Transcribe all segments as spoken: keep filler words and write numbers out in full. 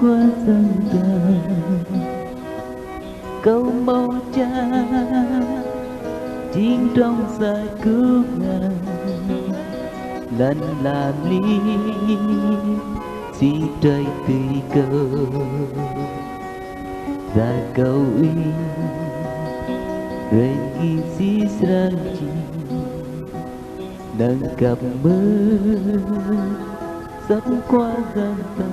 Khua Yang ta, kâo hmâo čang jing trong sa kuk ngan, lŏn ala mli si trơi tui kâo. Za kâo ih, ren ki si srăng jing, nơ̆ng kăp mơ̆ săp Khua Yang ta.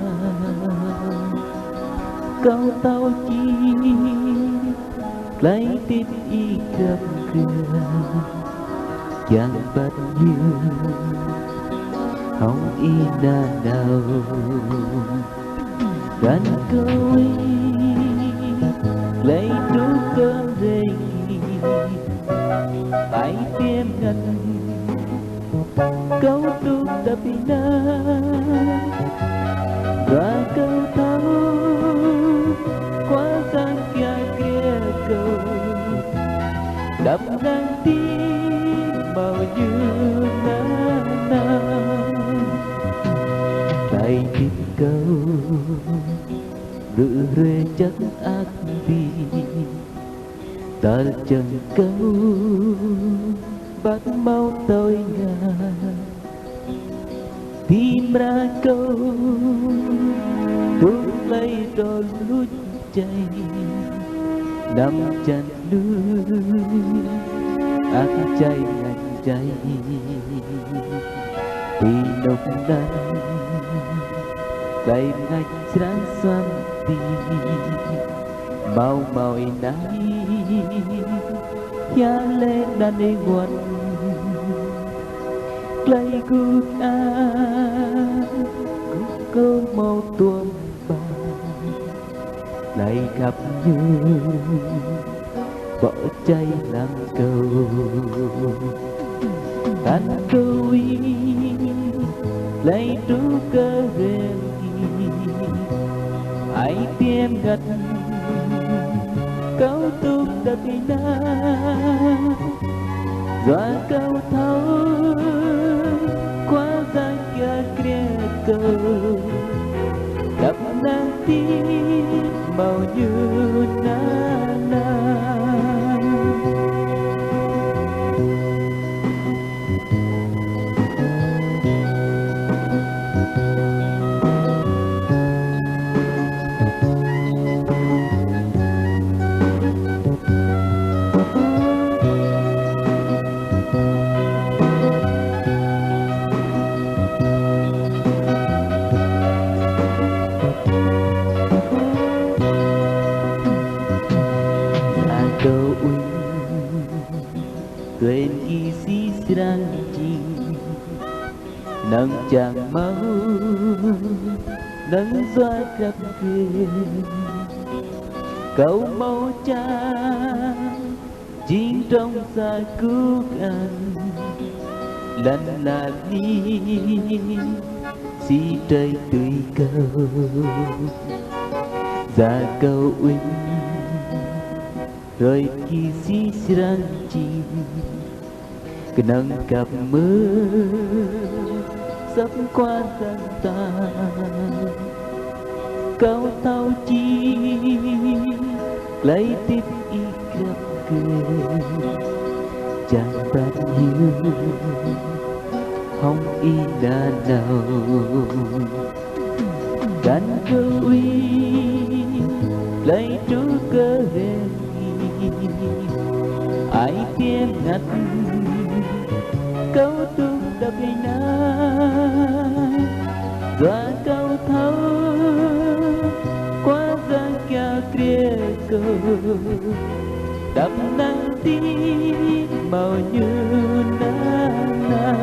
Kâo thâo čih tơlơi hơdip ih krăp grơ̆, kiăng băt ñu hŏng ih nanao. Răn kâo ih, tơlơi truh kơ rơngi, ai tiêm ngăn kâo tŭ tap ih nao. Dua kâo thâo, Khua Yang kiă kriă kâo, đăp năng ti hmâo ñu nanao. Tơlơi hơdip kâo, rŭ rê čăk ăk bi, tơl čang kâo băt hmâo tơlơi ngă. Ti mra kâo tŭ tơlơi đôl luč jai, năm čăn lui ăk jai ngăn jai. Ti nôk năn tơlơi ngă srăng suăm ti, hmâo hmâo ih nai, hiam lĕ anăn ih wơ̆t. Tơlơi gŭ ang, gŭ kơ hmâo tuôm ƀă, tơlơi khăp ñu bŏ jai lăng kâo. Tăn kâo ih, tơlơi truh kơ rơngi, ai tiêm ngăn kâo tŭ tap ih nao. Dua kâo thâo, Khua Yang kiă kriă kâo, đăp năng ti hmâo ñu nanao. Sa kâo ih, tuên ki si srăng jing, năng čang hmâo, năng yua krăp kơ. Kâo hmâo čang jing trong sa kuk ang, lăn ala mli si trơi tui kâo. Za kâo ih, ren ki si srăng jing, kơnơ̆ng kăp mơ̆ săp Khua Yang ta. Kâo thâo čih tơlơi hơdip ih krăp grơ̆, čang băt ñu hŏng ih nanao. Tăn kâo ih, tơlơi truh kơ rơngi, ai tiêm ngăn kâo tŭ tap ih nao. Dua kâo thâo, Khua Yang kiă kriă kâo, đăp năng ti hmâo ñu nanao.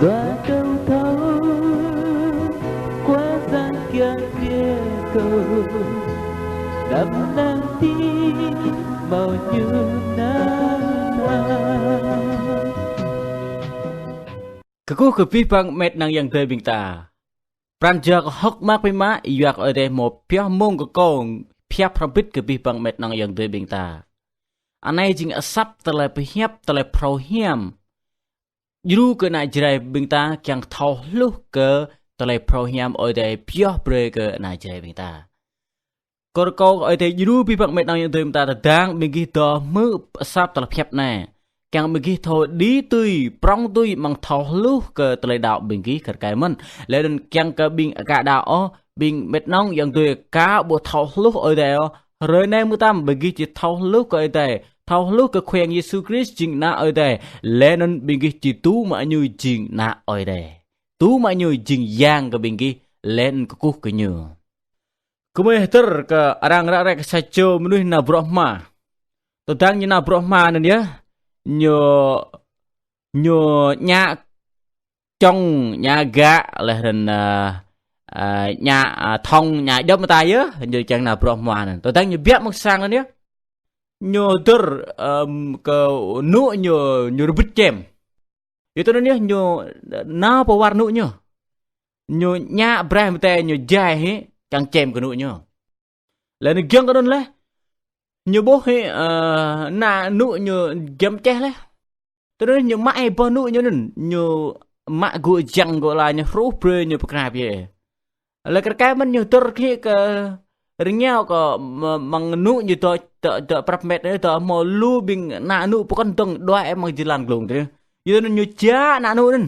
Dua kâo thâo, Khua Yang kiă kriă kâo, đăp năng ti hmâo ñu nanao. Kơkuh kơ abih bang met năng yang dơi ƀing ta. Pran jua kơ hơ̆k mơak biă mă, yua kơ Ơi Adai hmâo pioh mông kơ kâo pơhiăp hrŏm hơbĭt kơ abih bang met năng yang dơi ƀing ta. Anai jing asăp tơlơi pơhiăp, tơlơi phrâo hiam. Djru kơ ană Jrai ƀing ta kiăng thâo hluh kơ tơlơi phrâo hiam Ơi Adai pioh brơi kơ ană Jrai ƀing ta. Kơ rơkâo Ơi Adai djru abih bang met nong yang dưi mơta tơdang ƀing gih dŏ hmư̆ asăp tơlơi pơhiăp anai. Kiăng ƀing gih thâo đĭ tui, prŏng tui amăng thâo hluh kơ tơlơi đaŏ ƀing gih kar kaĭ mơ̆n. Laih anŭn kiăng kơ ƀing aka đaŏ ôh, ƀing met nong yang dưi aka ƀu thâo hluh Ơi Adai ôh. Hrơi anai mơtam ƀing gih či thâo hluh kơ Ơi Adai, thâo hluh kơ Khua Yang Yêsu Krist jing ană Ơi Adai. Laih anŭn ƀing gih či tŭ mă ñu jing ană Ơi Adai. Tŭ mă ñu jing yang kơ ƀing gih, laih anŭn kơkuh kơ ñu. Kơmơi hơdơr kơ arăng ră ruai kơ sa čô mơnuih nao bruă hma. Tơdang ñu nao bruă hma anŭn yơh, ñu, ñu ñă čŏng, ñă gă, laih anŭn, ơ, ơ, ñă, ơ, thŏng, ñă djŏp mơta yơh, ñu kiăng nao bruă hma anŭn. Tơdang ñu biă mơ̆ng sang anŭn yơh, ñu hơdơr, ơ, kơ anŭ ñu, ñu rơbĭt čem. Yua tui anŭn yơh ñu nao pơwar anŭ ñu. Ñu ñă braih mơtai ñu jai hĭ, kiăng čem kơ anŭ ñu. Laih anŭn giŏng kơ anŭn laih, ñu ƀuh hĭ, ơ, ană anŭ ñu giăm čeh laih. Tui anŭn ñu mă hĭ boh anŭ ñu anŭn, ñu mă gŭ jăng gŭ la ñu hruh brơi ñu pơkra biă. Laih kar kaĭ mơ̆n ñu hơdơr hĭ kơ rơngiao kơ mă-, mơ̆ng anŭ ñu dŏ, dŏ, dŏ prăp met anŭn dŏ hmâo lu ƀing ană anŭ pơkŏn dơ̆ng đuaĭ mơ̆ng jơlan glông tui anŭn. Yua anŭn ñu čă ană anŭ anŭn.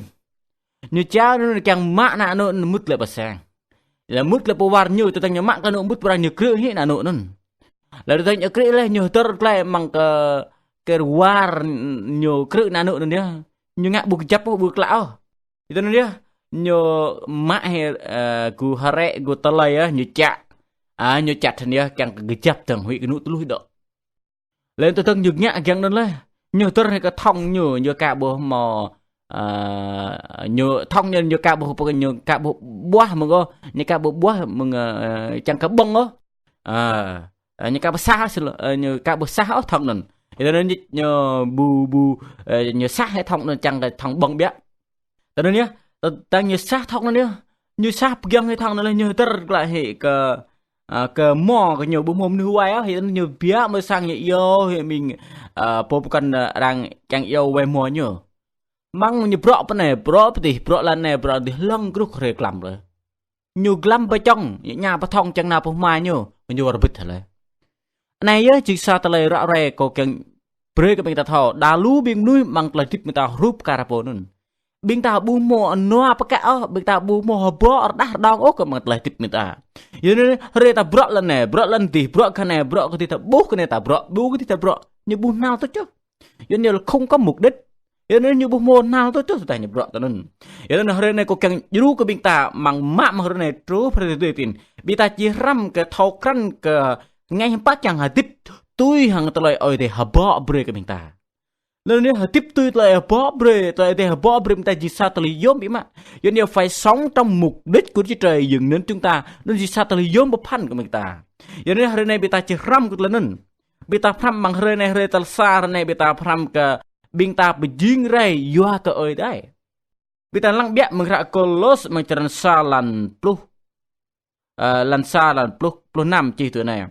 Ñu čă anŭn kiăng mă ană anŭ anŭn mŭt glaĭ pơ sang. Laih mŭt glaĭ pơwar ñu, tơdang ñu mă kơ anŭ mŭt pơwar ñu krư̆ hĭ ană anŭ anŭn. Laih tơdang ñu krư̆ laih ñu hơdơr glaĭ mơ̆ng kơ, kơ war ñu krư̆ ană anŭ anŭn yơh. Ñu ngă ƀu kơjăp ôh, ƀu klă ôh. Yua tui anŭn yơh, ñu mă hĭ, ơ, gŭ hơrĕ, gŭ tơlơi yơh, ñu čă. A, ñu čă tui anŭn yơh, kiăng kơ kơjăp dơ̆ng huĭ kơ anŭ tơluh dŏ. Laih tơdang ñu ngă giŏng anŭn laih, ñu hơdơr hĭ kơ thŏng ñu, ñu aka ƀu hmâo, ơ, ñu thŏng ñu, ñu aka ƀu, ñu aka ƀu ƀuah mơ̆ng ôh, ñu aka ƀu ƀuah mơ̆ng, ơ, kiăng kơ ƀơ̆ng ôh. Ơ, ơ, ñu aka ƀu sah ôh, sĭt lĕ, ơ, ñu aka ƀu sah ôh thŏng anŭn. Yua anŭn ñu, ñu ƀu, ƀu, ơ, ñu sah hĭ thŏng anŭn kiăng kơ thŏng ƀơ̆ng biă. Tui anŭn yơh, tơ-, tơdang ñu sah thŏng anŭn yơh, ñu sah pơgiŏng hĭ thŏng anŭn laih ñu hơdơr glaĭ hĭ kơ, ơ, kơ mơ̆ kơ ñu ƀu hmâo mơnuih wai ôh, hĭ ñu biă mơ̆ng sang ñu iâu hĭ ƀing, ơ, pô pơkŏn, ơ, arăng kiăng iâu wai mơ̆ ñu. Mơ̆ng ñu bruă pơ anai, bruă pơ adih, bruă lŏn anai, bruă adih lăng gruh hrơi klăm laih. Ñu glăm pơ čŏng, ñu ñă pơ thŏng čang nao pơ hma ñu, ñu wơr bĭt laih. Anai yơh jing sa tơlơi ră ruai kâo kiăng brơi kơ ƀing ta thâo, đa lu ƀing mơnuih amăng tơlơi hơdip ƀing ta hrup kar pô anŭn. Ƀing ta ƀu hmâo nua pơkă ôh, ƀing ta ƀu hmâo hơbŏ rơđah rơđông ôh kơ amăng tơlơi hơdip ƀing ta. Yua anŭn hrơi ta bruă lŏn anai, bruă lŏn adih, bruă kơ anai, bruă kơ adih ta ƀuh kơ anai ta bruă, ƀuh kơ adih ta bruă. Ñu ƀu hnal tuč ôh. Yua anŭn ñu không có mục đích. Yua anŭn ñu ƀu hmâo hnal tuč ôh tơdah ñu bruă tui anŭn. Yua anŭn hrơi anai kâo kiăng djru kơ ƀing ta amăng mă mơ̆ng hrơi anai truh hrơi tui tin. Ƀing ta či hrăm kơ thâo krăn kơ ngă hiư̆m pă kiăng hơdip tui hăng tơlơi Ơi Adai hơbŏ brơi kơ ƀing ta. Laih anŭn hơdip tui tơlơi hơbŏ brơi, tơlơi Ơi Adai hơbŏ brơi ƀing ta jing sa tơlơi yôm biă mă. Yua anŭn phải sống trong mục đích của Đức Chúa Trời dựng nên chúng ta, anŭn jing sa tơlơi yôm pơphan kơ ƀing ta. Yua anŭn hrơi anai ƀing ta či hrăm kơ tơlơi anŭn. Ƀing ta pơhrăm amăng hrơi anai, hrơi tal sa hrơi anai ƀing ta pơhrăm kơ ƀing ta pơjing rai yua kơ Ơi Adai. Ƀing ta lăng biă mơ̆ng hră Kôlôs amăng črăn sa lăn pluh, ơ, lăn sa lăn pluh, pluh năm čih tui anai.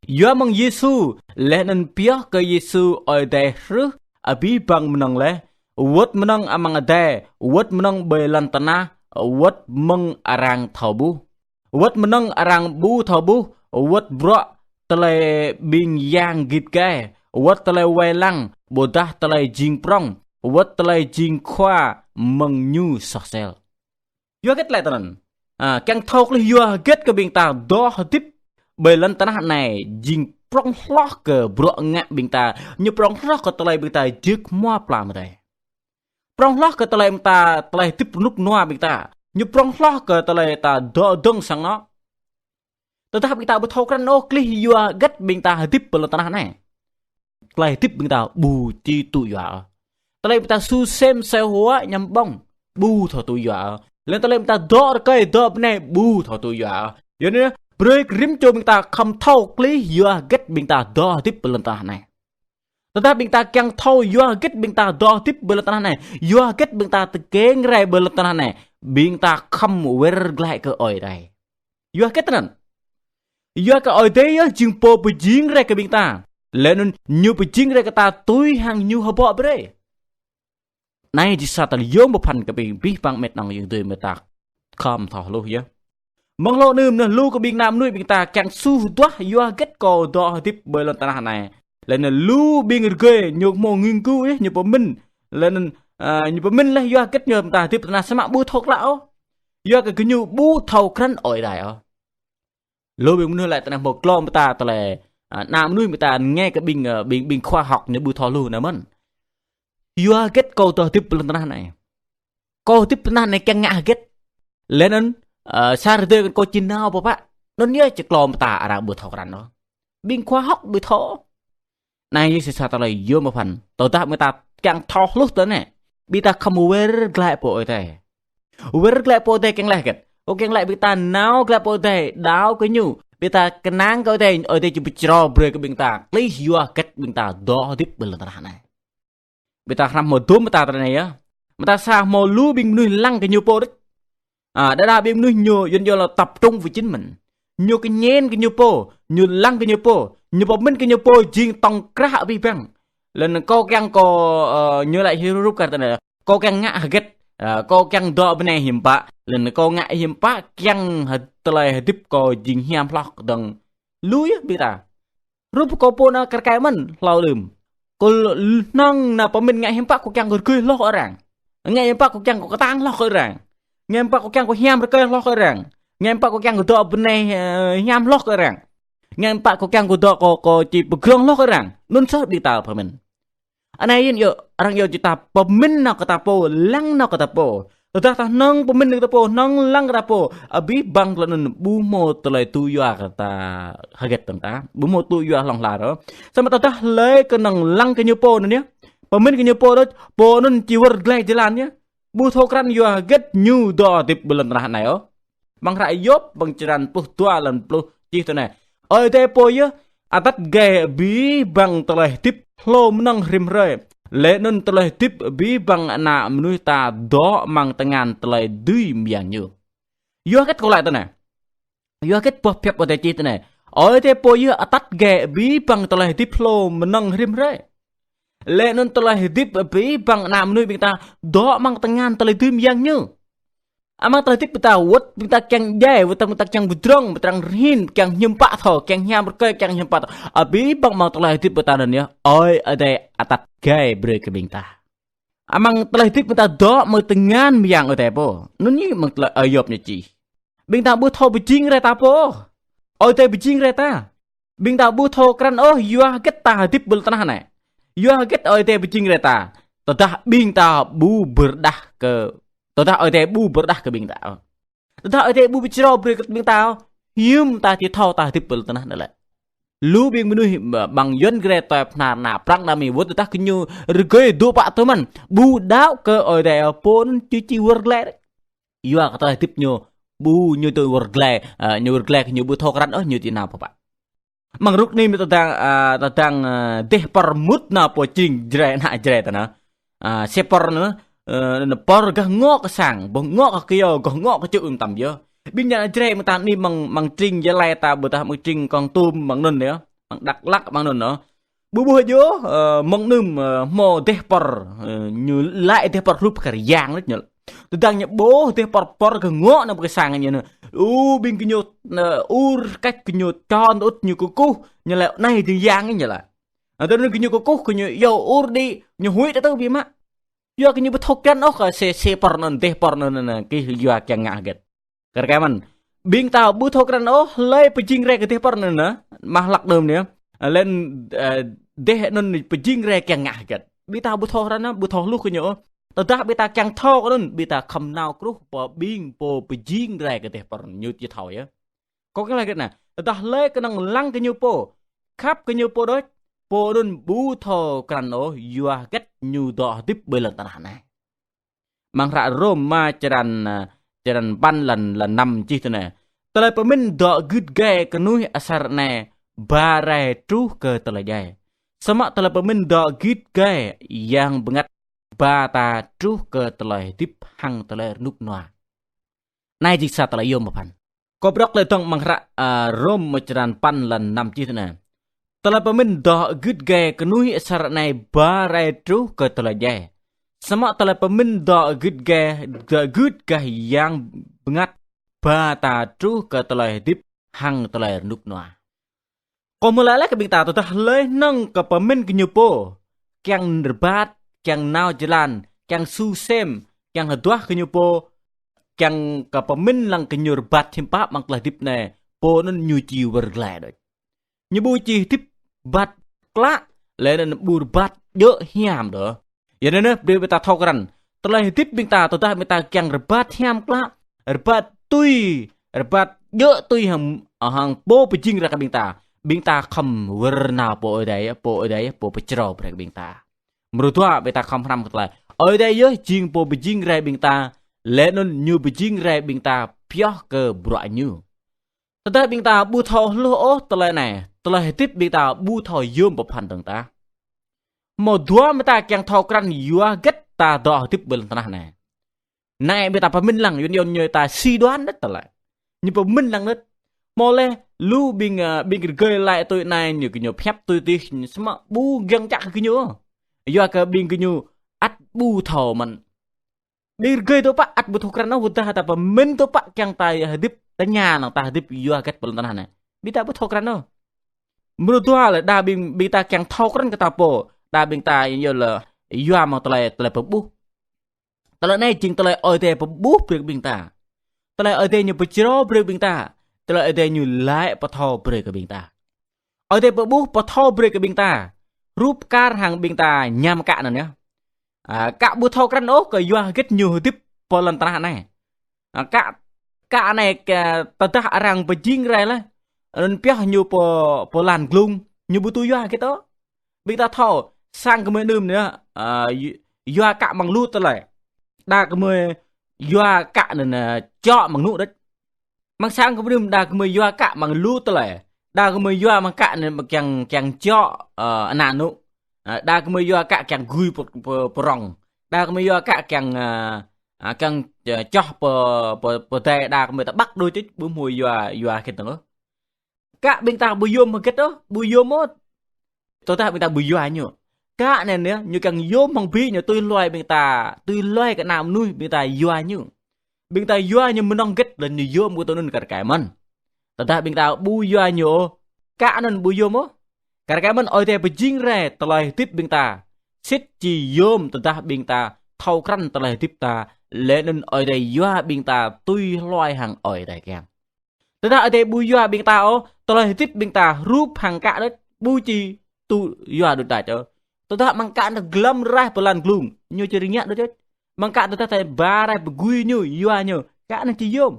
Yua mơ̆ng Yêsu, laih anŭn pioh kơ Yêsu Ơi Adai hrưh abih bang mơnơ̆ng laih, wơ̆t mơnơ̆ng amăng adai, wơ̆t mơnơ̆ng ƀơi lŏn tơnah, wơ̆t mơ̆ng arăng thâo ƀuh. Wơ̆t mơnơ̆ng arăng ƀu thâo ƀuh, wơ̆t bruă tơlơi ƀing yang git gai, wơ̆t tơlơi wai lăng, ƀôdah tơlơi jing prŏng, wơ̆t tơlơi jing khua mơ̆ng ñu soh sel. Yua hơget laih tui anŭn? A, kiăng thâo klih yua hơget kơ ƀing ta dŏ hơdip ƀơi lŏn tơnah anai jing prŏng hloh kơ bruă ngă ƀing ta, ñu prŏng hloh kơ tơlơi ƀing ta jưk hmua pla mơdai. Prŏng hloh kơ tơlơi ƀing ta, tơlơi hơdip rơnŭk rơnua ƀing ta. Ñu prŏng hloh kơ tơlơi ta dŏ dơ̆ng sang anŏ. Tơdah ƀing ta ƀu thâo krăn ôh klih yua hơget ƀing ta hơdip ƀơi lŏn tơnah anai, tơlơi hơdip ƀing ta ƀu či tŭ yua ôh. Tơlơi ƀing ta su sem seo hua ñăm ƀơ̆ng, ƀu thâo tŭ yua ôh. Laih tơlơi ƀing ta dŏ rơkơi dŏ bơnai, ƀu thâo tŭ yua ôh. Yua anŭn, brơi kơ rĭm čô ƀing ta khŏm thâo klih yua hơget ƀing ta dŏ hơdip ƀơi lŏn tơnah anai. Tơdah ƀing ta kiăng thâo yua hơget ƀing ta dŏ hơdip ƀơi lŏn tơnah anai, yua hơget ƀing ta tơkeng rai ƀơi lŏn tơnah anai, ƀing ta khŏm wơr glaĭ kơ Ơi Adai. Yua hơget tui anŭn? Yua kơ Ơi Adai yơh jing pô pơjing rai kơ ƀing ta. Laih anŭn ñu pơjing rai kơ ta tui hăng ñu hơbŏ brơi. Anai jing sa tơlơi yôm pơphan kơ ƀing abih bang met nong yang dưi mơta. khŏm thâo hluh yơh. Mơ̆ng hlâo anŭn mơ̆n lu kơ ƀing ană mơnuih ƀing ta kiăng suh duah yua hơget kâo dŏ hơdip ƀơi lŏn tơnah anai. Laih anŭn lu ƀing rơgơi ñu hmâo nghiên cứu yơh, ñu pơmĭn. Laih anŭn, ơ, ñu pơmĭn laih yua hơget ñu ƀing ta hơdip tơnah samơ̆ ƀu thâo klă ôh. Yua kơ gơñu ƀu thâo krăn Ơi Adai ôh. Lu ƀing mơnuih laĭ tơnah hmâo klâo mơta tơlơi, ơ, ană mơnuih mơta ngă kơ ƀing, ơ, ƀing, ƀing khoa học ñu ƀu thâo hluh anŭn mơ̆n. Yua hơget kâo dŏ hơdip ƀơi lŏn tơnah anai. Kâo hơdip tơnah anai kiăng ngă hơget. Laih anŭn, ơ, sa rơdêh kâo či nao pơ pă. Anŭn yơh či klâo mơta arăng ƀu thâo krăn ôh. Ƀing khoa học ƀu thâo. Anai yơh sĭt sa tơlơi yôm mơ̆ phăn. Tơdah ƀing ta kiăng thâo hluh tơnah. Ƀing ta khŏm wơr glaĭ pơ Ơi Adai. Wơr glaĭ pơ Ơi Adai kiăng laĭ hơget. Ơ kiăng laĭ ƀing ta nao glaĭ pơ Ơi Adai, đaŏ kơ ñu. Ƀing ta kơnang kơ Ơi Adai, Ơi Adai či pơčrâo brơi kơ ƀing ta. Klih yua hơget ƀing ta dŏ hơdip ƀơi lŏn tơnah anai. Ƀing ta hrăm hmâo dŭm mơta tơlơi anai yơh. Mơta sa hmâo lu ƀing mơnuih lăng kơ ñu pô đôč. Ơ, đa đa ƀing mơnuih ñu yơh yơh là tập trung với chính mình. Ñu kơñen kơ ñu pô, ñu lăng kơ ñu pô, ñu pơmĭn kơ ñu pô jing tŏng krah abih bang. Laih anŭn kâo kiăng kâo, ơ, ñu laĭ hrup hrup kar tơnah. Kâo kiăng ngă hơget, ơ, kâo kiăng dŏ bơnai hiư̆m pă, laih anŭn kâo ngă hiư̆m pă kiăng hơ-, tơlơi hơdip kâo jing hiam hloh kơdơ̆ng. Lu yơh ƀing ta. Hrup kâo pô anŭn kar kaĭ mơ̆n hlâo đưm. Kâo l-, hnơ̆ng anŭn pơmĭn ngă hiư̆m pă kâo kiăng kơ rơgơi hloh kơ arăng. Ngă hiư̆m pă kâo kiăng kơ kơtang hloh kơ arăng. Ngă hiư̆m pă kâo kiăng kơ hiam rơkơi hloh kơ arăng. Ngă hiư̆m pă kâo kiăng kơ dŏ bơnai, ơ, hiam hloh kơ arăng. Ngă hiư̆m pă kâo kiăng kơ dŏ kâo, kâo či pơgrong hloh kơ arăng. Anŭn soh ƀing ta pơmĭn. Anai yơh yơh, arăng yơh či ta pơmĭn nao kơ ta pô, lăng nao kơ ta pô. Tơdah ta hnơ̆ng pơmĭn nao kơ ta pô, hnơ̆ng lăng kơ ta pô. Abih bang tơlơi anŭn ƀu hmâo tơlơi tŭ yua kơ ta hơget tơ̆ng ta. Ƀu hmâo tŭ yua hlŏng lar ôh. Samơ̆ tơdah hlơi kơnơ̆ng lăng kơ ñu pô anŭn yơh. Pơmĭn kơ ñu pô đôč, pô anŭn či wơr glaĭ jơlan yơh. Ƀu thâo krăn yua hơget ñu dŏ hơdip ƀơi lŏn tơnah anai ôh. Amăng hră Yôp, amăng črăn pluh dua lăn pluh čih tui anai. Ơi Adai pô yơh, atăt gai abih bang tơlơi hơdip hlô mơnơ̆ng rĭm hrơi. Laih anŭn tơlơi hơdip abih bang ană mơnuih ta dŏ amăng tơngan tơlơi dưi mơyang ñu. Yua hơget kâo laĭ tui anai. Yua hơget boh pơhiăp Ơi Adai čih tui anai. Ơi Adai pô yơh atăt gai abih bang tơlơi hơdip hlô mơnơ̆ng rĭm hrơi. Laih anŭn tơlơi hơdip abih bang ană mơnuih ƀing ta dŏ amăng tơngan tơlơi dưi mơyang ñu. Amăng tơlơi hơdip ƀing ta wơ̆t ƀing ta kiăng djai, wơ̆t ƀing ta kiăng pơdrŏng, ƀing ta kiăng rơhin, kiăng hiư̆m pă thâo, kiăng hiam rơkơi, kiăng hiư̆m pă thâo. Abih bang amăng tơlơi hơdip ƀing ta anŭn yơh. Ơi Adai atăt gai brơi kơ ƀing ta. Amăng tơlơi hơdip ƀing ta dŏ amăng tơngan mơyang Ơi Adai pô. Anŭn yơh amăng tơlơi Ơi Yôp ñu čih. Ƀing ta ƀu thâo pơjing rai ta pô. Ơi Adai pơjing rai ta. Ƀing ta ƀu thâo krăn ôh yua hơget ta hơdip ƀơi lŏn tơnah anai. Yua hơget Ơi Adai pơjing rai ta. Tơdah ƀing ta ƀu pơrơđah kơ, tơdah Ơi Adai ƀu pơrơđah kơ ƀing ta. Tơdah Ơi Adai ƀu pơčrâo brơi kơ ƀing ta. Hiư̆m ta či thâo ta hơdip ƀơi lŏn tơnah anai lĕ. Lu ƀing mơnuih ƀăng Yuan gre tơlơi pơhnar ană Prăng ană Mi wơ̆t tơdah kơ ñu rơgơi dŏ pă tơmăn. Ƀu đaŏ kơ Ơi Adai pô anŭn či či wơr glaĭ. Yua kơ tơlơi hơdip ñu ƀu ñu tui wơr glaĭ, ơ, ñu wơr glaĭ kơ ñu ƀu thâo krăn ôh ñu či nao pơ pă. Amăng ruk anai mơ̆ tơdang, ơ, tơdang, ơ, dêh pơr mŭt nao pơ čing Jrai ană Jrai tơnah. Ơ, sĕ pơr anŭn, ơ, anŭn pơr gah ngŏ kơ sang, boh ngŏ kơ kyâo, gah ngŏ kơ čư̆ ưm tam yơh. Ƀing ană Jrai mơ̆ ta anai amăng, amăng tring Gia Lai ta ƀôdah amăng tring Kon Tum amăng anŭn yơh. Amăng Dak Lak amăng anŭn yơh. Ƀu ƀuh yơh, ơ, mơ̆ng anŭn, ơ, hmâo dêh pơr, ơ, ñu laĭ dêh pơr hrup kar yang lĕ ñu. Tơdang ñu ƀuh dêh pơr pơr gah ngŏ nao pơ kơ sang ñu anŭn. Ơ, ƀing gơñu, ơ, ur kač gơñu čon ŭt ñu kơkuh, ñu laĭ anai dêh yang ñu laĭ. Ơ, tơdang gơñu kơkuh gơñu iâu ur đĭ, ñu huĭ ta tơ biă mă. Yua kơ ñu ƀu thâo krăn ôh kơ sĕ, sĕ pơr anŭn, dêh pơr anŭn, anŭn, anŭn, kơ yua kiăng ngă hơget. Kar kaĭ mơ̆n. Ƀing ta ƀu thâo krăn ôh, hlơi pơjing rai kơ dêh pơr anŭn, anŭn. Mă hlăk đưm anai. Laih anŭn, ơ, dêh anŭn pơjing rai kiăng ngă hơget. Ƀing ta ƀu thâo krăn, ƀu thâo hluh kơ ñu ôh. Tơdah ƀing ta kiăng thâo kơ anŭn, ƀing ta khŏm nao kruh pơ ƀing pô pơjing rai kơ dêh pơr anŭn ñu či thâo yơh. Kâo kiăng laĭ hơget anai. Tơdah hlơi kơnơ̆ng lăng kơ ñu pô, khăp kơ ñu pô đôč, pô anŭn ƀu thâo krăn ôh, yua hơget ñu dŏ hơdip ƀơi lŏn tơnah anai. Amăng hră Rôm mơ̆ črăn, ơ, črăn păn lăn, lăn năm čih tui anai. Tơlơi pơmĭn dŏ gưt gai kơnuih asar anai ba rai truh kơ tơlơi djai. Samơ̆ tơlơi pơmĭn dŏ gưt gai Yang Bơngăt ba ta truh kơ tơlơi hơdip hăng tơlơi rơnŭk rơnua. Anai jing sa tơlơi yôm mơ̆ phăn. Kâo pơđŏk lĕ tơ̆ng amăng hră, ơ, Rôm mơ̆ črăn păn lăn năm čih tui anai. Tơlơi pơmĭn dŏ gưt gai kơnuih asar anai ba rai truh kơ tơlơi djai. Samơ̆ tơlơi pơmĭn dŏ gưt gai, dŏ gưt gai Yang bơngăt ba ta truh kơ tơlơi hơdip hăng tơlơi rơnŭk rơnua. Kâo mơ̆ laĭ laih kơ ƀing ta tơdah hlơi hnơ̆ng kơ pơmĭn gơñu pô kiăng rơbat, kiăng nao jơlan, kiăng su sem, kiăng hơduah gơñu pô, kiăng kơ pơmĭn lăng gơñu rơbat hiư̆m pă amăng tơlơi hơdip anai, pô anŭn ñu či wơr glaĭ đôč. Ñu ƀu či hơdip rơbat klă, laih anŭn ƀu rơbat djơ̆ hiam đôč. Yua anŭn yơh, brơi ƀing ta thâo krăn, tơlơi hơdip ƀing ta, tơdah ƀing ta kiăng rơbat hiam klă, rơbat tui, rơbat djơ̆ tui hăng, hăng pô pơjing rai kơ ƀing ta, ƀing ta khŏm wơr nao pơ Ơi Adai, pơ Ơi Adai, pô pơčrâo brơi kơ ƀing ta. Mrô dua ƀing ta khŏm hrăm kơ tơlơi, Ơi Adai yơh jing pô pơjing rai ƀing ta, laih anŭn ñu pơjing rai ƀing ta pioh kơ bruă ñu. Tơdah ƀing ta ƀu thâo hluh ôh tơlơi anai, tơlơi hơdip ƀing ta ƀu thâo yôm pơphan dơ̆ng tah. Mrô dua mơ̆ ta kiăng thâo krăn yua hơget ta dŏ hơdip ƀơi lŏn tơnah anai. Anai ƀing ta pơmĭn lăng, yun yun ñu ta suy đoán đôč tơlơi. Ñu pơmĭn lăng đôč. Mrô laih lu ƀing, ơ, ƀing rơgơi laĭ tui anai, ñu kơ ñu pơhiăp tui tih, samơ̆ ƀu giŏng čă kơ gơñu. Yua kơ ƀing gơñu ăt ƀu thâo mơ̆n. Ƀing rơgơi tơpă ăt ƀu thâo krăn ôh, ƀôdah ta pơmĭn tơpă kiăng ta hơdip tơña lăng ta hơdip yua hơget ƀơi lŏn tơnah anai. Ƀing ta ƀu thâo krăn ôh. Mrô dua lĕ đa ƀing, ƀing ta kiăng thâo krăn kơ ta pô, đa ƀing ta yơh lĕ yua mơ̆ng tơlơi, tơlơi pơƀuh. Tơlơi anai jing tơlơi Ơi Adai pơƀuh brơi kơ ƀing ta. Tơlơi Ơi Adai ñu pơčrâo brơi ƀing ta. Tơlơi Ơi Adai ñu laĭ pơthâo brơi kơ ƀing ta. Ơi Adai pơƀuh pơthâo brơi kơ ƀing ta. Rup kar hăng ƀing ta ñăm kă anŭn yơh. A, kă ƀu thâo krăn ôh kơ yua hơget ñu hơdip pơ lŏn tơnah anai. A, kă, kă anai kơ tơdah arăng pơjing rai laih, anŭn pioh ñu pơ, pơ lŏn glông, ñu ƀu tui yua hơget ôh. Ƀing ta thâo, sang gơmơi anŭn yơh, a, yu-, yua kă mơ̆ng lu tơlơi. Đa gơmơi yua kă anŭn, a, čŏ mơ̆ng anŭn đôč. Mơ̆ng sang gơmơi anŭn đa gơmơi yua kă mơ̆ng lu tơlơi. Đa gơmơi yua mơ̆ng kă anŭn kiăng, kiăng čŏ, ơ, ană anŭn. A, đa gơmơi yua kă kiăng gui pơ, pơ, pơrŏng. Đa gơmơi yua kă kiăng, a, a, kiăng, ơ, čŏh pơ, pơ, pơdai, đa gơmơi ta ƀăk đôč, ƀu hmâo yua, yua hơget dơ̆ng ôh. Kă ƀing ta ƀu yôm hơget ôh, ƀu yôm ôh. Tơdah ƀing ta ƀu yua ñu. Kă anai yơh, ñu kiăng yôm hăng ƀing ñu tui hluai ƀing ta, tui hluai kơ ană mơnuih ƀing ta yua ñu. Ƀing ta yua ñu mơnơ̆ng hơget lĕ ñu yôm kơ tui anŭn kar kaĭ mơ̆n. Tơdah ƀing ta ƀu yua ñu ôh, kă anŭn ƀu yôm ôh. Kar kaĭ mơ̆n Ơi Adai pơjing rai tơlơi hơdip ƀing ta. Sĭt či yôm tơdah ƀing ta thâo krăn tơlơi hơdip ta, laih anŭn Ơi Adai yua ƀing ta tui hluai hăng Ơi Adai kiăng. Tơdah Ơi Adai ƀu yua ƀing ta ôh, tơlơi hơdip ƀing ta rup hăng kă đôč, ƀu či tŭ yua đôč đač ôh. Tơdah mơ̆ng kă anŭn glăm raih pơ lŏn glông, ñu či rơngiă đôč đôč. Mơ̆ng kă tơdah ta ba rai pơgui ñu, yua ñu, kă anŭn či yôm.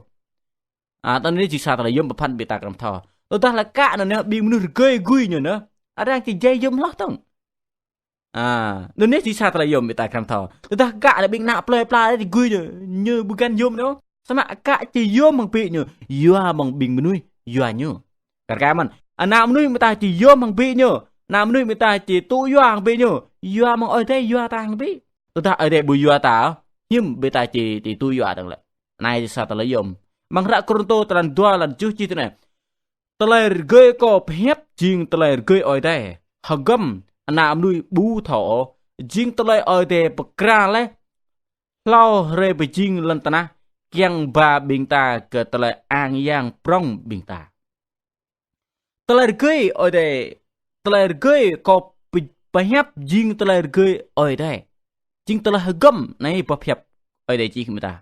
A, tơlơi anai jing sa tơlơi yôm pơphan ƀing ta krăm thâo. Tơdah lĕ kă anŭn yơh, ƀing mơnuih rơgơi gui ñu anŭn, arăng či djai yôm hloh tŏng. A, anŭn yơh jing sa tơlơi yôm ƀing ta krăm thâo. Tơdah kă lĕ ƀing ană plơi pla či gui ñu, ñu ƀu găn yôm ôh. Samơ̆ kă či yôm hăng ƀing ñu, yua mơ̆ng ƀing mơnuih yua ñu. Kar kaĭ mơ̆n, ană mơnuih ƀing ta či yôm hăng ƀing ñu. Ană mơnuih ƀing ta či tŭ yua hăng ƀing ñu. Yua mơ̆ng Ơi Adai yua ta hăng ƀing. Tơdah Ơi Adai ƀu yua ta, hiư̆m ƀing ta či, či tŭ yua dơ̆ng lĕ. Anai jing sa tơlơi yôm. Mơ̆ng hră Kôrintô tơlăn dua lăn tơjuh čih tui anai. Tơlơi rơgơi kâo pơhiăp jing tơlơi rơgơi Ơi Adai. Hơgŏm ană mơnuih ƀu thâo ôh. Jing tơlơi Ơi Adai pơkra laih hlâo hrơi pơjing lŏn tơnah, kiăng ba ƀing ta kơ tơlơi ang yang prŏng ƀing ta. Tơlơi rơgơi Ơi Adai, tơlơi rơgơi kâo pơ-, pơhiăp jing tơlơi rơgơi Ơi Adai. Jing tơlơi hơgŏm anai boh pơhiăp Ơi Adai čih kơ ƀing ta.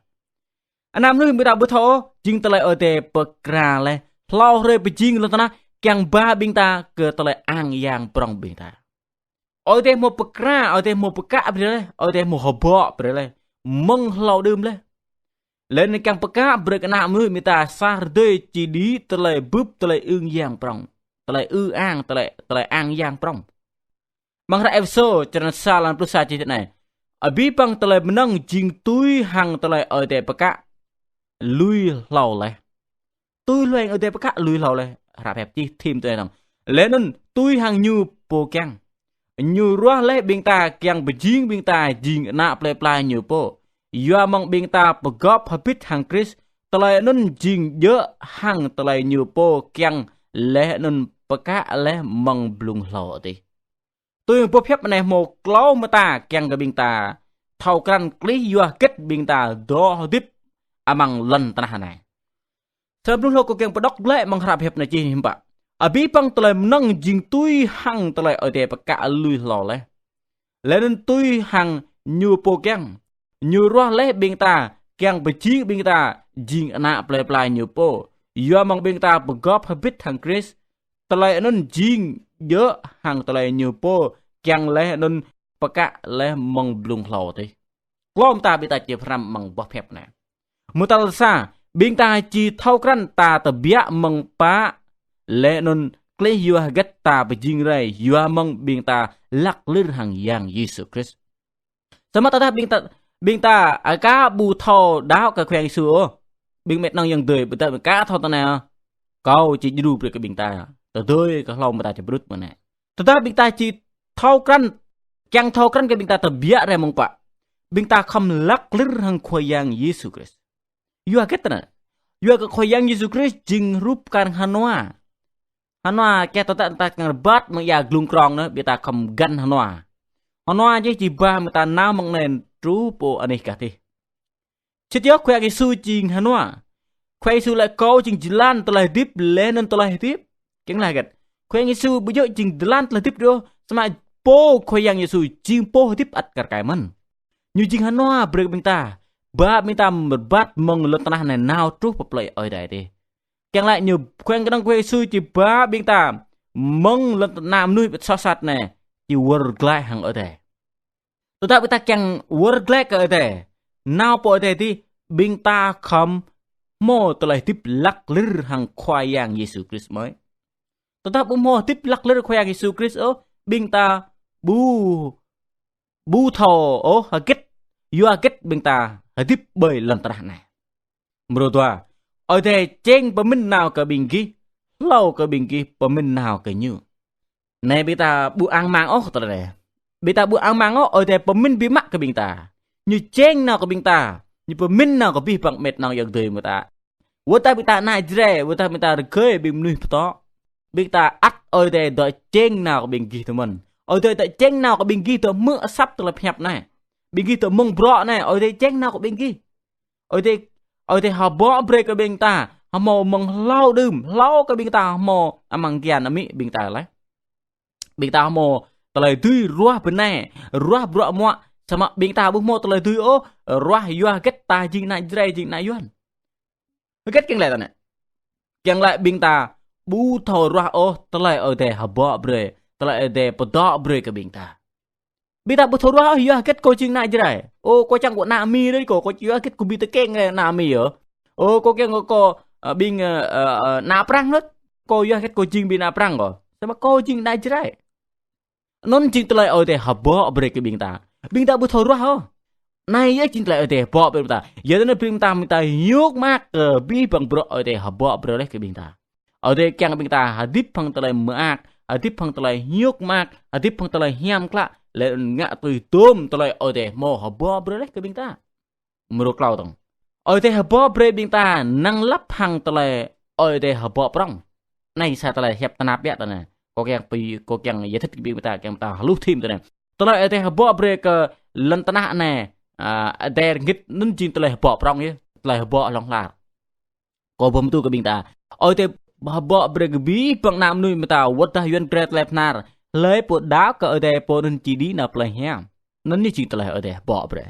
Ană mơnuih ƀing ta ƀu thâo, jing tơlơi Ơi Adai pơkra laih hlâo hrơi pơjing lŏn tơnah, kiăng ba ƀing ta kơ tơlơi ang yang prŏng ƀing ta. Ơi Adai hmâo pơkra, Ơi Adai hmâo pơkă brơi laih, Ơi Adai hmâo hơbŏ brơi laih, mơ̆ng hlâo đưm laih. Laih anŭn kiăng pơkă brơi kơ ană mơnuih ƀing ta sa hrơi tơdơi či đĭ tơlơi bưp, tơlơi ưng yang prŏng, tơlơi ư ang, tơlơi, tơlơi ang yang prŏng. Mơ̆ng hră Êphêsô črăn sa lăn pluh sa čih tui anai: Abih bang tơlơi mơnơ̆ng jing tui hăng tơlơi Ơi Adai pơkă lui hlâo laih. Tui hăng Ơi Adai pơkă lui hlâo laih, hră pơhiăp čih thim tui anŭn. Laih anŭn tui hăng ñu pô kiăng. Ñu ruah laih ƀing ta kiăng pơjing ƀing ta jing ană plơi pla ñu pô. Yua mơ̆ng ƀing ta pơgop hơbĭt hăng Krist, tơlơi anŭn jing djơ̆ hăng tơlơi ñu pô kiăng laih anŭn pơkă laih mơ̆ng blung hlâo adih. Tui boh pơhiăp anai hmâo klâo mơta kiăng kơ ƀing ta thâo krăn klih yua hơget ƀing ta dŏ hơdip amăng lŏn tơnah anai. Samơ̆ hlâo kâo kiăng pơđŏk glaĭ amăng hră pơhiăp anai čih hiư̆m pă. Abih bang tơlơi mơnơ̆ng jing tui hăng tơlơi Ơi Adai pơkă lui hlâo laih. Laih anŭn tui hăng Ñu pô kiăng. Ñu ruah laih ƀing ta, kiăng pơjing ƀing ta jing ană plơi pla Ñu pô. Yua mơ̆ng ƀing ta pơgop hơbĭt hăng Krist. Tơlơi anŭn jing djơ̆ hăng tơlơi Ñu pô kiăng laih anŭn pơkă laih mơ̆ng blung hlâo adih. Klâo mơta ƀing ta či pơhrăm amăng boh pơhiăp anai. Mơta tal sa, ƀing ta či thâo krăn ta tơbiă mơ̆ng pă, laih anŭn klih yua hơget ta pơjing rai, yua mơ̆ng ƀing ta lăk lir hăng Yang Yêsu Krist. Samơ̆ tơdah ƀing ta, ƀing ta aka ƀu thâo đaŏ kơ Khua Yang Yêsu ôh, ƀing met nong yang dơi, ƀing ta aka thâo tơnah, kâo či djru brơi kơ ƀing ta. Tơdơi kơ hlâo mơta či brut mơ̆n anai. Tơdah ƀing ta či thâo krăn, kiăng thâo krăn kơ ƀing ta tơbiă rai mơ̆ng pă, ƀing ta khŏm lăk lir hăng Khua Yang Yêsu Krist. Yua hơget tơnah? Yua kơ Khua Yang Yêsu Krist jing rup kar hơnua. Hơnua kơ tơdah ta kiăng rơbat mơ̆ng ia glung krong anai, ƀing ta khŏm găn hơnua. Hơnua jih či ba mơ̆ng ta nao mơ̆ng anai truh pơ anih kah tih. Sĭt yơh Khua Yang Yêsu jing hơnua. Khua Yang Yêsu laĭ kâo jing jơlan tơlơi hơdip laih anŭn tơlơi hơdip. Kiăng laĭ hơget? Khua Yang Yêsu ƀu djơ̆ jing jơlan tơlơi hơdip đôč. Samơ̆ pô Khua Yang Yêsu jing pô hơdip ăt kar kaĭ mơ̆n. Ñu jing hơnua brơi kơ ƀing ta. Ba ƀing ta rơbat mơ̆ng lŏn tơnah anai nao truh pơ plơi Ơi Adai adih. Kiăng laĭ ñu Khua Yang kơnơ̆ng Khua Yang Yêsu či ba ƀing ta mơ̆ng lŏn tơnah mơnuih ƀu soh sat anai či wơr glaĭ hăng Ơi Adai. Tơdah ƀing ta kiăng wơr glaĭ kơ Ơi Adai, nao pơ Ơi Adai adih, ƀing ta khŏm hmâo tơlơi hơdip lăk lir hăng Khua Yang Yêsu Krist mơ̆n. Tơdah ƀu hmâo hơdip lăk lir Khua Yang Yêsu Krist ôh, ƀing ta ƀu, ƀu thâo ôh hơget, yua hơget ƀing ta hơdip ƀơi lŏn tơnah anai. Mrô dua, Ơi Adai čeng pơmĭn nao kơ ƀing gih, hlâo kơ ƀing gih pơmĭn nao kơ Ñu. Anai ƀing ta ƀu ang mang ôh tơlơi anai. Ƀing ta ƀu ang mang ôh, Ơi Adai pơmĭn biă mă kơ ƀing ta. Ñu čeng nao kơ ƀing ta, Ñu pơmĭn nao kơ abih bang met nong yang dơi mơta. Wơ̆t tơdah ƀing ta ană Jrai, wơ̆t tơdah ƀing ta rơgơi ƀing mơnuih pơtô. Ƀing ta ăt Ơi Adai dŏ čeng nao kơ ƀing gih tơmơ̆n. Ơi Adai dŏ čeng nao kơ ƀing gih dŏ hmư̆ asăp tơlơi pơhiăp anai. Ƀing gih dŏ mơ̆ng bruă anai, Ơi Adai čeng nao kơ ƀing gih. Ơi Adai, Ơi Adai hơbŏ brơi kơ ƀing ta, hơmâo mơ̆ng hlâo đưm, hlâo kơ ƀing ta hơmâo amăng kian amĭ ƀing ta laih. Ƀing ta hơmâo tơlơi dưi ruah bơnai, ruah bruă muă, samơ̆ ƀing ta ƀu hơmâo tơlơi dưi ôh, ruah yua hơget ta jing ană Jrai, jing ană Yuan. Hơget kiăng laĭ tơnah? Kiăng laĭ ƀing ta ƀu thâo ruah ôh tơlơi Ơi Adai hơbŏ brơi, tơlơi Ơi Adai pơdŏ brơi kơ ƀing ta. Ƀing ta ƀu thâo ruah ôh, yua hơget kâo jing ană Jrai. Ơ, kâo čang kơ ană Mi đôč kâo, kâo yua hơget kâo ƀu tơkeng rai ană Mi yơh. Ơ, kâo kiăng kơ kâo, ơ, ƀing, ơ, ơ, ơ, ană Prăng đôč. Kâo yua hơget kâo jing ƀing ană Prăng kâo. Samơ̆ kâo jing ană Jrai. Anŭn jing tơlơi Ơi Adai hơbŏ brơi kơ ƀing ta. Ƀing ta ƀu thâo ruah ôh. Anai yơh jing tơlơi Ơi Adai hơbŏ brơi ƀing ta. Yua anŭn ƀing ta, ƀing ta hiư̆m mơak kơ abih bang bruă Ơi Adai hơbŏ brơi laih kơ ƀing ta. Ơi Adai kiăng ƀing ta hơdip hăng tơlơi mơak, hơdip hăng tơlơi hiư̆m mơak, hơdip hăng tơlơi hiam klă, laih anŭn ngă tui tôm tơlơi Ơi Adai hơmâo hơbŏ brơi laih kơ ƀing ta. Mrô klâo tŏng. Ơi Adai hơbŏ brơi ƀing ta năng lăp hăng tơlơi Ơi Adai hơbŏ prŏng. Anai sa tơlơi hiăp tơnap biă tơnah. Kâo kiăng pi, kâo kiăng yơh thâo kơ ƀing ta, kiăng ta hluh thim tơnah. Tơlơi Ơi Adai hơbŏ brơi kơ lŏn tơnah anai, a, Ơi Adai rơngit anŭn jing tơlơi hơbŏ prŏng yơh, tơlơi hơbŏ hlŏng lar. Kâo pơhmutu kơ ƀing ta. Ơi Adai hơbŏ brơi kơ abih bang ană mơnuih mơta wơ̆t dah Yuan Jrai tơlơi pơnar. Hlơi pô đaŏ kơ Ơi Adai pô anŭn či đĭ nao plơi hiam. Anŭn yơh jing tơlơi Ơi Adai hơbŏ brơi.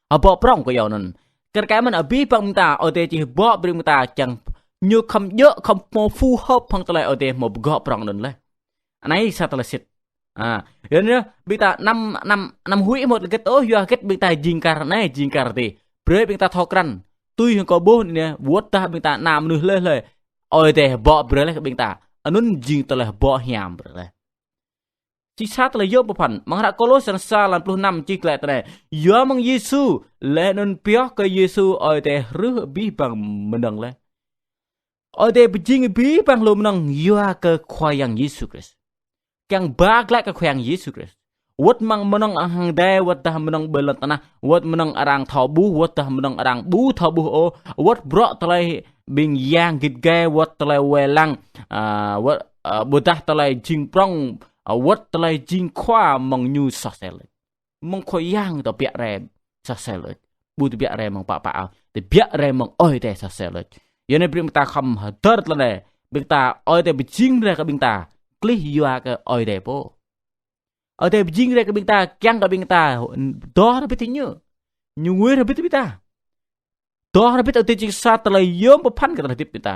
Hơbŏ prŏng kơ yua anŭn. Kar kaĭ mơ̆n abih bang mơta Ơi Adai či hơbŏ brơi mơta kiăng ñu khŏm djơ̆ khŏm hmâo phù hợp hăng tơlơi Ơi Adai hmâo pơgŏ prŏng anŭn laih. Anai sa tơlơi sĭt. A, yua anŭn yơh, ƀing ta anăm, anăm, anăm huĭ hmâo tơlơi hơget ôh, yua hơget ƀing ta jing kar anai, jing kar adih. Brơi ƀing ta thâo krăn. Tui hăng kâo ƀuh anai, wơ̆t dah ƀing ta ană mơnuih hlơi hlơi. Ơi Adai hơbŏ brơi laih kơ ƀing ta. Anŭn jing tơlơi hơbŏ hiam brơi laih. Či sa tơlơi yôm pơphan, amăng hră Kôlôs sa lăm pluh năm čih glaĭ tơnah. Yua mơ̆ng Yêsu, laih anŭn pioh kơ Yêsu Ơi Adai hrưh abih bang mơnơ̆ng laih. Ơi Adai pơjing abih bang lu mơnơ̆ng yua kơ Khua Yang Yêsu Krist. Kiăng ba glaĭ kơ Khua Yang Yêsu Krist. Wơ̆t mơ̆ng mơnơ̆ng hăng adai, wơ̆t dah mơnơ̆ng ƀơi lŏn tơnah, wơ̆t mơnơ̆ng arăng thâo ƀuh, wơ̆t dah mơnơ̆ng arăng ƀu thâo ƀuh ôh, wơ̆t bruă tơlơi ƀing yang git gai, wơ̆t tơlơi wai lăng, a, wơ̆t, a, ƀôdah tơlơi jing prŏng, a, wơ̆t tơlơi jing khua mơ̆ng ñu soh sel. Mơ̆ng Khua Yang tơbiă rai soh sel. Ƀu tơbiă rai mơ̆ng pă pă ôh. Tơbiă rai mơ̆ng Ơi Adai sa sel đôč. Yua anai brơi ƀing ta khŏm hơdơr tơlơi anai. Ƀing ta Ơi Adai pơjing rai kơ ƀing ta. Klih yua kơ Ơi Adai pô. Ơi Adai pơjing rai kơ ƀing ta, kiăng kơ ƀing ta dŏ hrŏm hơbĭt hăng Ñu. Ñu ngui hrŏm hơbĭt ƀing ta. Dŏ hrŏm hơbĭt Ơi Adai jing sa tơlơi yôm pơphan kơ tơlơi hơdip ƀing ta.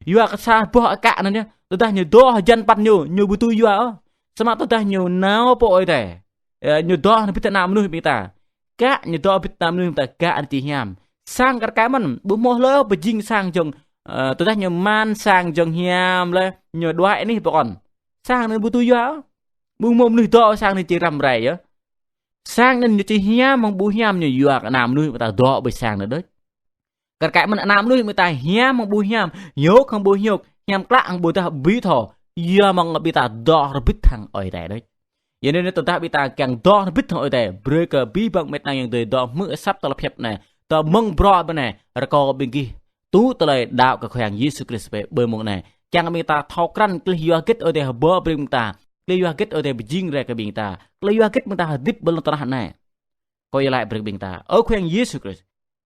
Yua kơ sa boh akă anŭn yơh, tơdah ñu dŏ hơjăn păn ñu, ñu ƀu tui yua ôh. Samơ̆ tơdah ñu nao pơ Ơi Adai, ơ, ñu dŏ hrŏm hơbĭt hăng ană mơnuih ƀing ta. Kă ñu dŏ hrŏm hơbĭt hăng ană mơnuih ƀing ta, kă anŭn či hiam. Sang kar kaĭ mơ̆n, ƀu hmâo hlơi pơjing sang jơ̆ng, ơ, tơdah ñu mă sang jơ̆ng hiam lĕ, ñu đuaĭ anih pơkŏn. Sang anŭn ƀu tui yua ôh. Ƀu hmâo mơnuih dŏ sang anŭn či răm rai yơh. Sang anŭn ñu či hiam hăng ƀu hiam ñu yua kơ ană mơnuih ƀing ta dŏ ƀơi sang anŭn đôč. Kar kaĭ mơ̆n ană mơnuih ƀing ta hiam hăng ƀu hiam, hiôk hăng ƀu hiôk, hiam klă hăng ƀu dah ƀu thâo, yua mơ̆ng ƀing ta dŏ hrŏm hơbĭt hăng Ơi Adai đôč. Yua anŭn tơdah ƀing ta kiăng dŏ hrŏm hơbĭt hăng Ơi Adai, brơi kơ abih bang met nang yang dơi dŏ hmư̆ asăp tơlơi pơhiăp anai, dŏ mơ̆ng bruă ƀơi anai, rơkâo ƀing gih tŭ tơlơi đaŏ kơ Khua Yang Yêsu Krist ƀơi mông anai. Kiăng ƀing ta thâo krăn klih yua hơget Ơi Adai hơbơ brơi ƀing ta, klih yua hơget Ơi Adai pơjing rai kơ ƀing ta, klih yua hơget ƀing ta hơdip ƀơi lŏn tơnah anai. Kâo iâu laĭ brơi kơ ƀing ta: Ơ Khua Yang Yêsu Krist,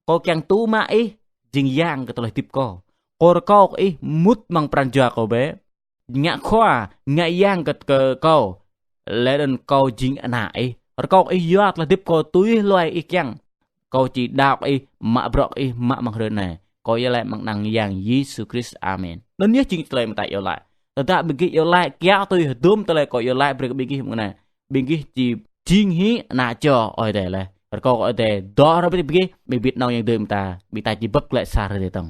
kâo kiăng tŭ mă Ih jing Yang kơ tơlơi hơdip kâo. Kâo rơkâo kơ Ih mŭt amăng pran jua kâo bĕ. Ngă Khua, ngă Yang kơ, kơ kâo. Laih anŭn kâo jing ană Ih. Rơkâo kơ Ih yua tơlơi hơdip kâo tui hluai Ih kiăng. Kâo či đaŏ kơ Ih, mă bruă kơ Ih mă amăng hrơi anai. Kâo iâu laĭ amăng anăn Yang Yêsu Krist. Amen. Anŭn yơh jing tơlơi mơ̆ng ta iâu laĭ. Tơdah ƀing gih iâu laĭ kiaŏ tui hơdôm tơlơi kâo iâu laĭ brơi kơ ƀing gih mơ̆ng anai, ƀing gih či jing hĭ ană čô Ơi Adai laih. Rơkâo kơ Ơi Adai dŏ hrŏm hơbĭt ƀing gih, ƀing met nang yang dơi mơ̆ng ta, ƀing ta či bưp glaĭ sa hrơi tơdang.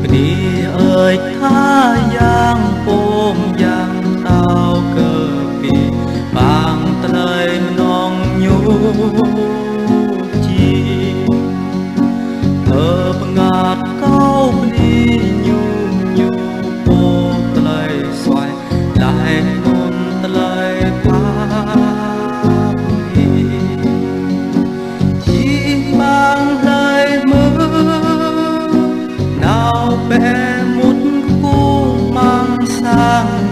Bơni ơi Khua Yang pô mơyang đaŏ kơ ƀing păng tơlơi mơnong ñu či. Ơ bơngăt kâo bơni ñu, ñu pô tơlơi suaih laih anŭn tơlơi pap. Čih amăng hlơi hmư̆, nao bĕ mŭt kơkuh amăng sang